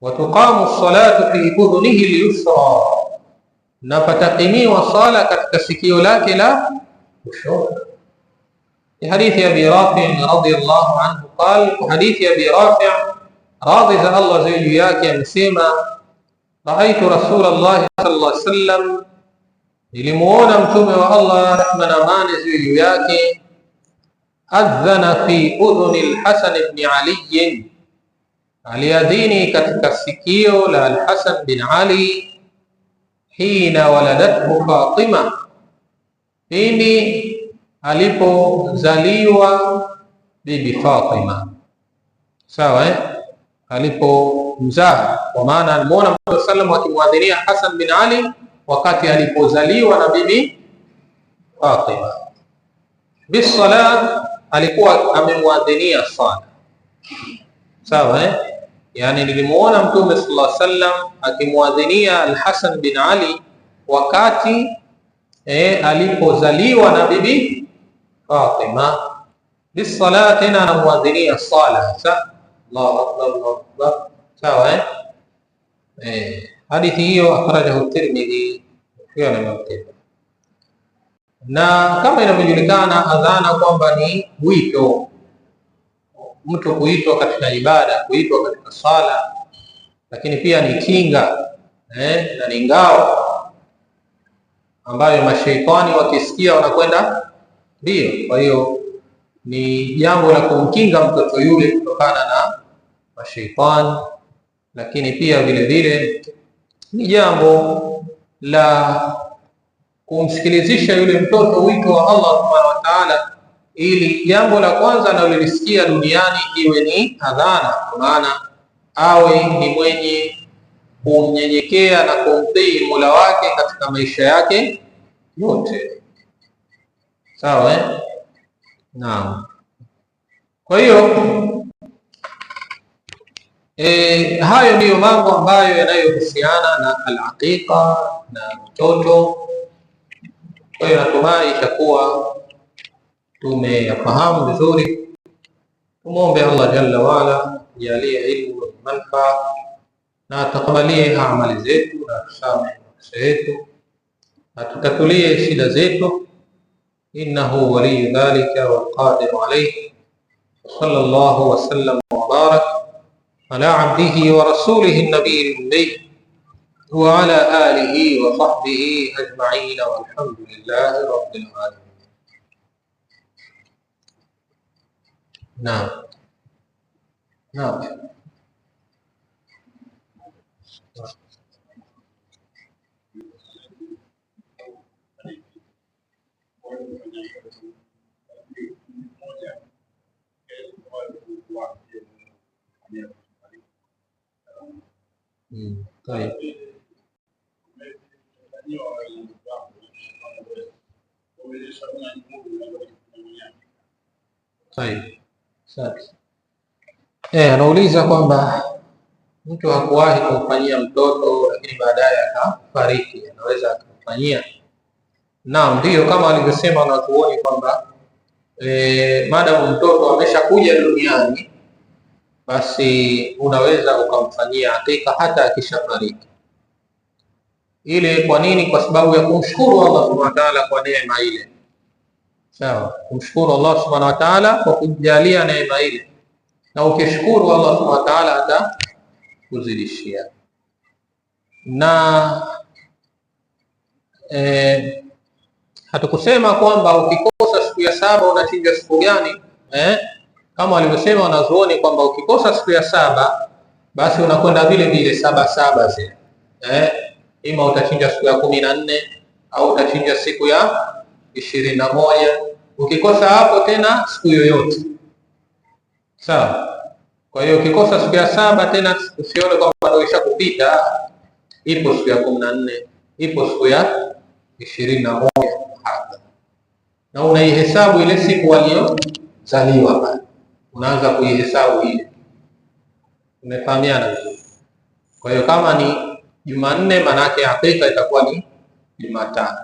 Watuqamu salatu fi udhunihi al-yusra, na patakimiwa sala katika sikio lake la kushoto. Hadithi ya Abi Rafi radhiyallahu anhu qal, hadithi ya Abi Rafi radhi za Allah ziwe juu yake amesema, raaitu Rasulallahi sallallahu alaihi wasallam, nilimuona mtume wa Allah rehma na amani ziwe juu yake, adhana fi udhuni al-Hasan ibn Ali, aliadhini katika sikio la al-Hasan bin Ali, hina waladathu Fatima, pindi alipozaliwa bibi Fatima. Sawa, Alipomzaa, kwa maana alimuona Mtume sallam akimwadhinia Hasan bin Ali wakati alipozaliwa na bibi Fatima. Bisalat, alikuwa amemwadhinia sala. Sawa, Yani nilimuona Mtume sallallahu alaihi wasallam akimwadhinia al-Hasan bin Ali wakati alipozaliwa na bibi Fatima. Bisala, tena anamwadhinia sala. Allahu akbar, Allahu akbar. Sawa, Hadithi hiyo akhrajahu Tirmidhi, hiyo na Tirmidhi. Na kama inavyojulikana adhana kwamba ni wito, mtu kuitwa katika ibada, kuitwa katika sala, lakini pia ni kinga na ni ngao ambayo mashaitani wakisikia wanakwenda mbio. Kwa hiyo ni jambo la kumkinga mtoto yule kutokana na mashaitani, lakini pia vile vile ni jambo la kumsikilizisha yule mtoto wito wa Allah subhanahu wa ta'ala, ili jambo la kwanza analolisikia duniani iwe ni adhana, kwa maana awe ni mwenye kumnyenyekea na kumtii Mola wake katika maisha yake yote. Sawa, Naam. Kwa hiyo hayo ndiyo mambo ambayo yanayohusiana na al-aqiqa na mtoto. Kwa hiyo natumai itakuwa tumeyafahamu vizuri. Tumuombe Allah jalla waala ajalie ilmu yenye manufaa na atakabalie amali zetu na tusamehe makosa yetu na tutatulie shida zetu, innahu waliyu dhalika walqadiru alayhi. Sallallahu wasallam wa barak ala abdihi wa rasulihi nabiyil ummi wa ala alihi wa sahbihi ajma'in, walhamdulillahi rabbil alamin. Naam, naam. Tayeb. Tayeb. Asante. Anauliza kwamba mtu hakuwahi kumfanyia mtoto lakini baadaye akafariki, anaweza akamfanyia? Naam, ndiyo kama alivyosema wanazuoni kwamba madamu mtoto ameshakuja duniani basi unaweza ukamfanyia akika hata akishafariki. Ile kwa nini? Kwa sababu ya kumshukuru Allah subhanahu wa ta'ala kwa neema ile. Sawa, kumshukuru Allah subhanahu wa ta'ala kwa kujalia neema ile, na ukishukuru Allah subhanahu wa ta'ala atakuzidishia. Na hatukusema kwamba ukikosa siku ya saba unachinja siku gani, Kama walivyosema wanazuoni kwamba ukikosa siku ya saba basi unakwenda vile vile saba saba zile, ima utachinja siku ya 14 au utachinja siku ya 21. Ukikosa hapo tena siku yoyote, sawa. Kwa hiyo ukikosa siku ya saba tena usione kwamba ndio ishakupita. Ipo siku ya 14, ipo siku ya 21 hapa, na unaihesabu ile siku waliozaliwa pale, unaanza kuihesabu ile. Umefahamiana vizuri? Kwa hiyo kama ni Jumanne, manake hakika itakuwa ni Jumatano,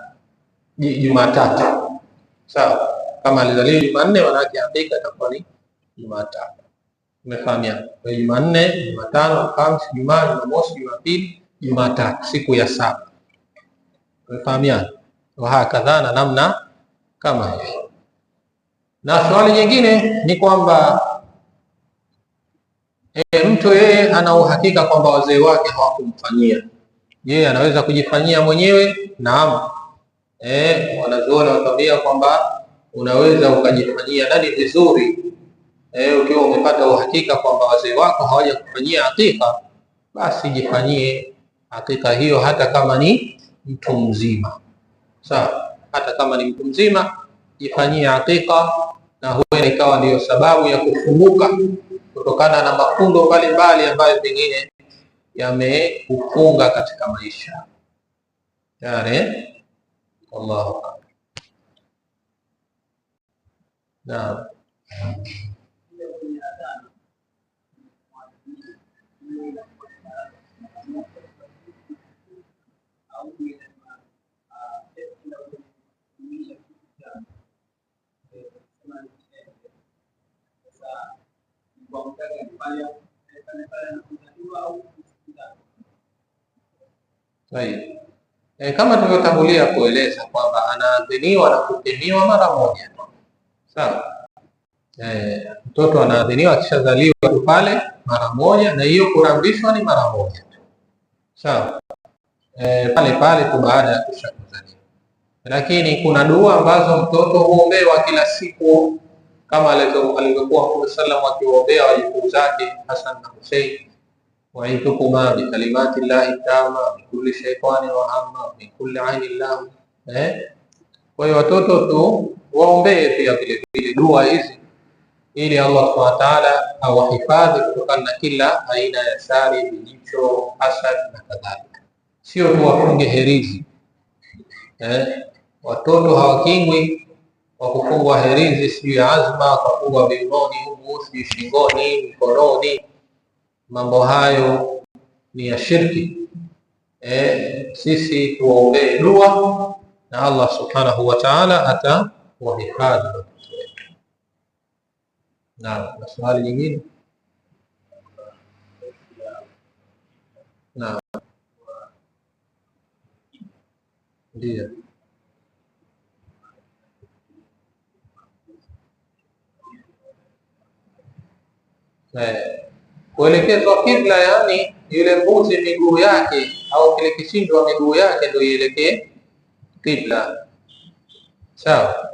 Jumatatu, sawa. Kama alizaliwa Jumanne, manake hakika itakuwa ni Jumatatu. Umefahamiana? Kwa hiyo Jumanne, Jumatano, Alhamisi, Jumaa, Jumamosi, Jumapili, Jumatatu, siku ya saba. Umefahamiana? Wahakadha, na namna kama hivi. Na swali nyingine ni kwamba mtu yeye ana uhakika kwamba wazee wake hawakumfanyia, yeye anaweza kujifanyia mwenyewe? Naam. Wanazuoni wanatuambia kwamba unaweza ukajifanyia nani vizuri, ukiwa umepata uhakika kwamba wazee wako hawajakufanyia akika, basi jifanyie akika hiyo, hata kama ni mtu mzima. Sawa, hata kama ni mtu mzima jifanyie akika, na huenda ikawa ndiyo sababu ya kufunguka kutokana na mafundo mbalimbali ambayo pengine yamekufunga katika maisha. Tayari, Allahu akbar. Naam. Kama tulivyotangulia kueleza kwamba anaadhiniwa na kupimiwa mara moja. Sawa. Mtoto anaadhiniwa akishazaliwa tu pale mara moja, na hiyo kurambishwa ni mara moja tu. Sawa. Pale pale tu baada ya kushazaliwa. Lakini kuna dua ambazo mtoto huombewa kila siku kama alivyokuwa Mtume sallam akiwaombea wajukuu zake Hasan na Hussein, waidhukuma bikalimati llahi tama min kulli shaitani wa hamma min kulli ainin lam. Kwa hiyo watoto tu waombee pia vile vile dua hizi ili Allah subhanahu wa ta'ala awahifadhi kutokana na kila aina ya shari, vijicho, hasad na kadhalika. Sio tu wafunge herizi. Watoto hawakingwi kwa kufungwa herizi, sijui ya azma, wakafungwa viunoni humu, sijui shingoni, mikononi. Mambo hayo ni ya shirki. Sisi tuwaombee dua na Allah subhanahu wa ta'ala atawahifadhi watoto wetu. Naam, na swali nyingine? Naam, ndio. Kuelekezwa kibla, yani yule mbuzi miguu yake au kile kichinjwa miguu yake ndio ielekee kibla. Sawa.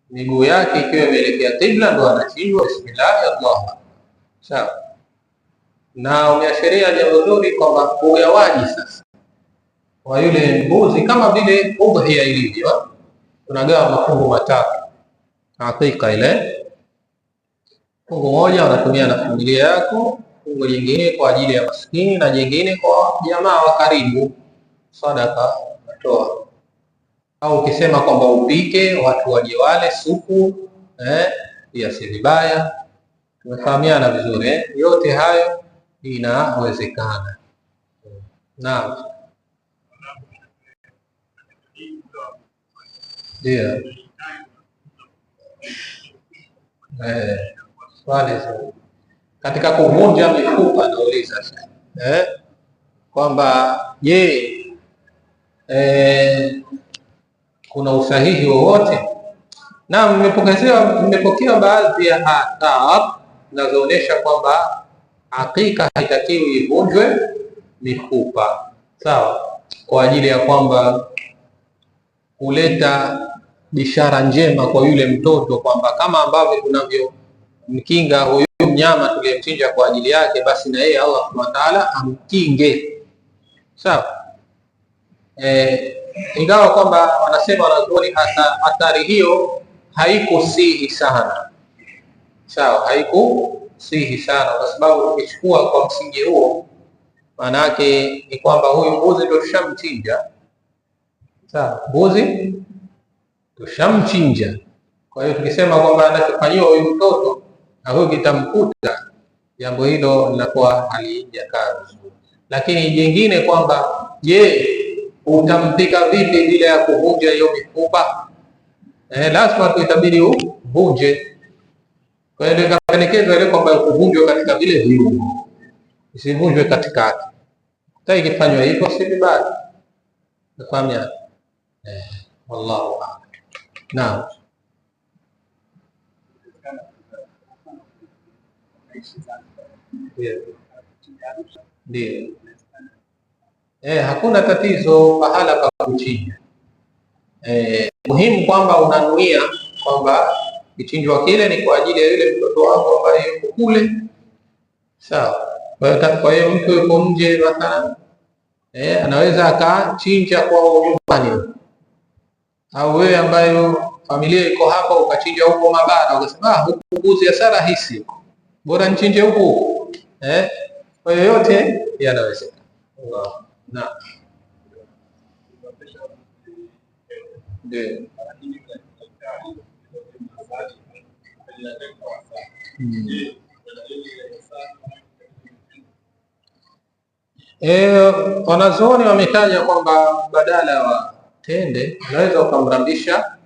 Miguu yake ikiwa imeelekea kibla ndio anachinjwa, bismillah, Allahu akbar. Sawa. Na umeashiria jambo zuri kwamba ugawaji sasa wa yule mbuzi kama vile udhiya ilivyo, tunagawa mafungu matatu hakika ile fungu moja unatumia na familia yako, fungu jingine kwa ajili ya maskini, na jingine kwa jamaa wa karibu, sadaka unatoa. Au ukisema kwamba upike watu waje wale supu, pia si vibaya. Tumefahamiana vizuri Yote hayo inawezekana. Naam, ndio. Swali zuri. Katika kuvunja mifupa nauliza kwamba je, kuna usahihi wowote? Naam, nimepokea baadhi ya athar zinazoonyesha kwamba hakika haitakiwi ivunjwe mifupa, sawa, kwa ajili ya kwamba kuleta bishara njema kwa yule mtoto kwamba kama ambavyo tunavyomkinga huyu mnyama tuliyemchinja kwa ajili yake, basi na yeye Allah subhanahu wa ta'ala amkinge, sawa. Ingawa kwamba wanasema wanazuoni hasa athari hiyo haikusihi sana, sawa, haikusihi sana kwa sababu ukichukua kwa msingi huo, maana yake ni kwamba huyu mbuzi ndio tushamchinja, sawa, mbuzi tushamchinja. Kwa hiyo tukisema kwamba anachofanyiwa huyu mtoto na huyu kitamkuta, jambo hilo linakuwa halijakaa vizuri. Lakini jingine kwamba je, utampika vipi bila ya kuvunja hiyo mifupa? Lazima tu itabidi uvunje. Kwa hiyo ikapendekezwa ile kwamba kuvunjwa katika vile viungo, isivunjwe katikati. Hata ikifanywa hivyo si vibaya. Nafahamia? Wallahu a'lam. Naam. Ndio. Hakuna tatizo pahala pa kuchinja. Muhimu kwamba unanuia kwamba kichinjwa kile ni kwa ajili ya yule mtoto wangu ambaye yuko kule, sawa. Kwa hiyo mtu yuko nje mathalan, anaweza akachinja kwa nyumbani, au wewe ambayo familia iko hapa ukachinja huko Mabara, ukasema huku mbuzi hasa rahisi, bora nichinje huku. Kwa hiyo yote yanawezekana. Naam. Ndio. Wanazuoni wametaja kwamba badala wa tende unaweza ukamrambisha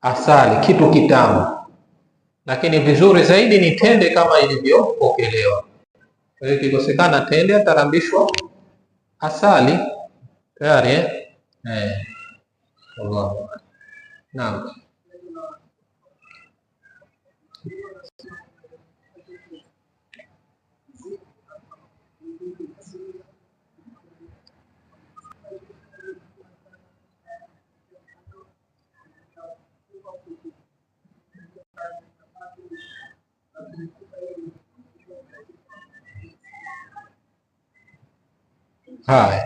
asali, kitu kitamu, lakini vizuri zaidi ni tende kama ilivyopokelewa. Kwa hiyo ikikosekana tende atarambishwa asali tayari. Wallahu a'lam. Naam. Haya.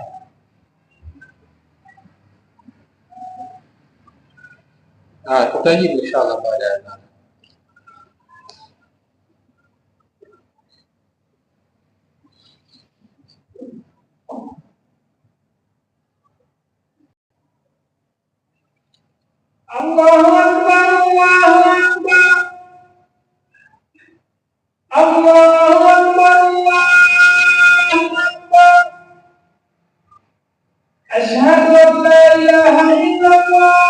Tutajibu inshallah baadaye. Allahu akbar, Allahu akbar, Allahu akbar, Allahu akbar. Ashhadu an la ilaha illa Allah.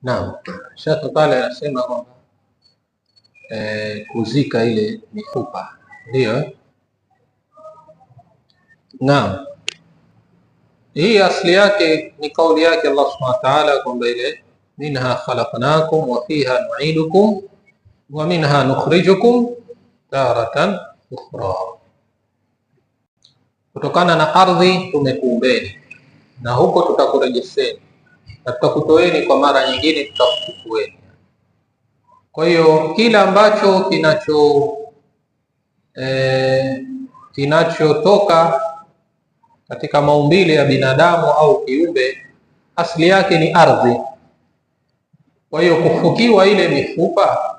Naam, Sheikh pale anasema kwamba kuzika ile mifupa ndio eh? Naam, hii asli yake ni kauli yake Allah subhanahu wa ta'ala kwamba ile minha khalaqnakum wa fiha nu'idukum wa minha nukhrijukum taratan ukhra, kutokana na ardhi tumekuumbeni na huko tutakurejesheni na tutakutoeni kwa mara nyingine, tutakufufueni. Kwa hiyo kila ambacho kinachotoka katika maumbile ya binadamu au kiumbe, asili yake ni ardhi. Kwa hiyo kufukiwa ile mifupa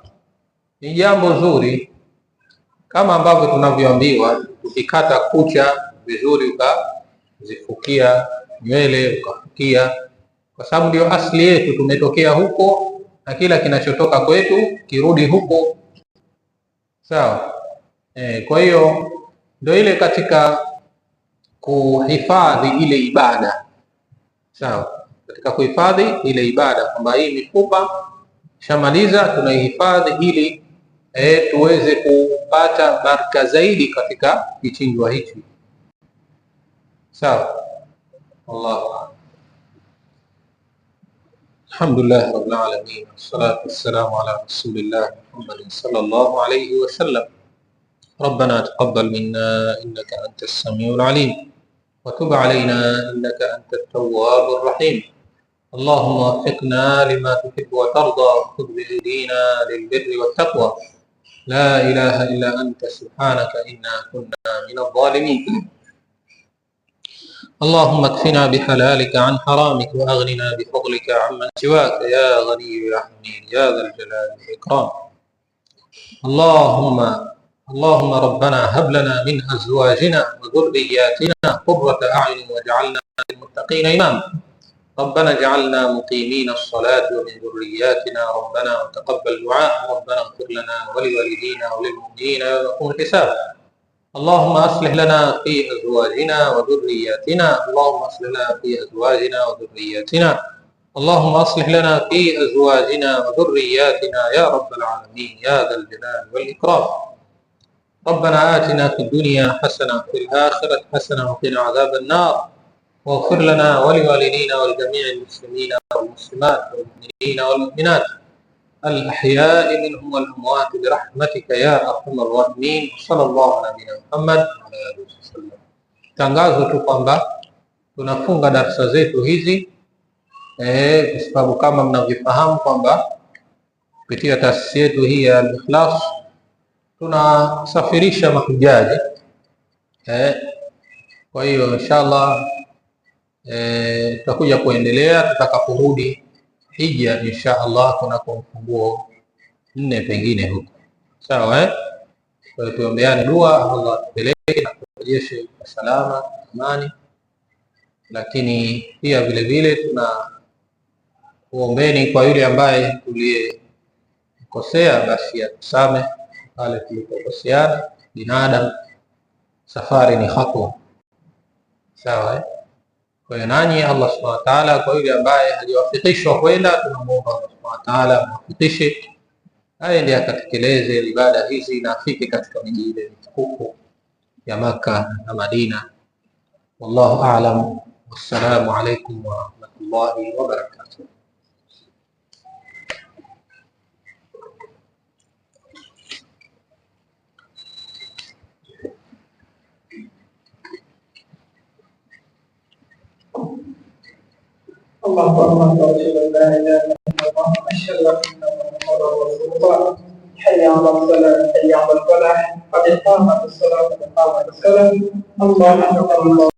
ni jambo zuri, kama ambavyo tunavyoambiwa ukikata kucha vizuri ukazifukia nywele ukafukia, kwa sababu ndio asili yetu, tumetokea huko na kila kinachotoka kwetu kirudi huko, sawa. Kwa hiyo ndio ile katika kuhifadhi ile ibada, sawa, katika kuhifadhi ile ibada kwamba hii mifupa shamaliza, tunaihifadhi ili tuweze kupata baraka zaidi katika kichinjwa hichi, sawa. Wallahu a'lam. Alhamdulillah rabbil alamin wassalatu wassalamu ala rasulillah Muhammadin sallallahu alayhi wasallam. Rabbana taqabbal minna innaka antas samiul alim wa tub alayna innaka antat tawwabur rahim. Allahumma waffiqna lima tuhibbu wa tarda wa khudh bi aydina lil birri wat taqwa. La ilaha illa anta subhanaka inna kunna minadh dhalimin. اللهم اكفنا بحلالك عن حرامك واغننا بفضلك عمن سواك يا غني يا حميد يا ذا الجلال والاكرام. اللهم ربنا هب لنا من ازواجنا وذرياتنا قرة اعين واجعلنا للمتقين اماما. ربنا اجعلنا مقيمين الصلاة ومن ذرياتنا ربنا وتقبل دعاء. ربنا اغفر لنا ولوالدينا وللمؤمنين يوم يقوم الحساب. اللهم أصلح لنا في أزواجنا وذرياتنا. اللهم أصلح لنا في أزواجنا وذرياتنا. اللهم أصلح لنا في أزواجنا وذرياتنا يا رب العالمين يا ذا الجلال والإكرام. ربنا آتنا في الدنيا حسنة وفي الآخرة حسنة وقنا عذاب النار. واغفر لنا ولوالدينا ولجميع المسلمين والمسلمات والمؤمنين والمؤمنات الأحياء منهم والأموات برحمتك يا أرحم الراحمين. صلى الله على نبينا Muhammad wa alihi wasallam. Tangazo tu kwamba tunafunga darasa zetu hizi kwa sababu kama mnavyofahamu kwamba kupitia taasisi yetu hii ya Al-Ikhlas tunasafirisha mahujaji kwa hiyo inshallah tutakuja kuendelea tutakaporudi hija insha Allah kunako mfunguo 4 pengine huko, sawa eh? Kwa hiyo tuombeane dua, Allah atupeleke na kurejeshe kwa salama amani, lakini pia vile vile tuna kuombeni kwa yule ambaye tuliyekosea, basi atusame pale tulipokoseana. Binadamu, safari ni hatua, sawa eh? Kwa hiyo nanyi Allah subhanahu wa ta'ala, kwa yule ambaye hajawafikishwa kwenda, tunamuomba Allah subhanahu wa ta'ala amwafikishe aende akatekeleze ibada hizi na afike katika miji ile mitukufu ya Maka na Madina. Wallahu a'lam. Wassalamu alaykum wa rahmatullahi wa barakatuh. الله أكبر، أشهد أن لا إله إلا الله، أشهد أن محمدا رسول الله. حي على الصلاة، حي على الفلاح، قد قامت الصلاة، قد قامت الصلاة. الله أكبر، الله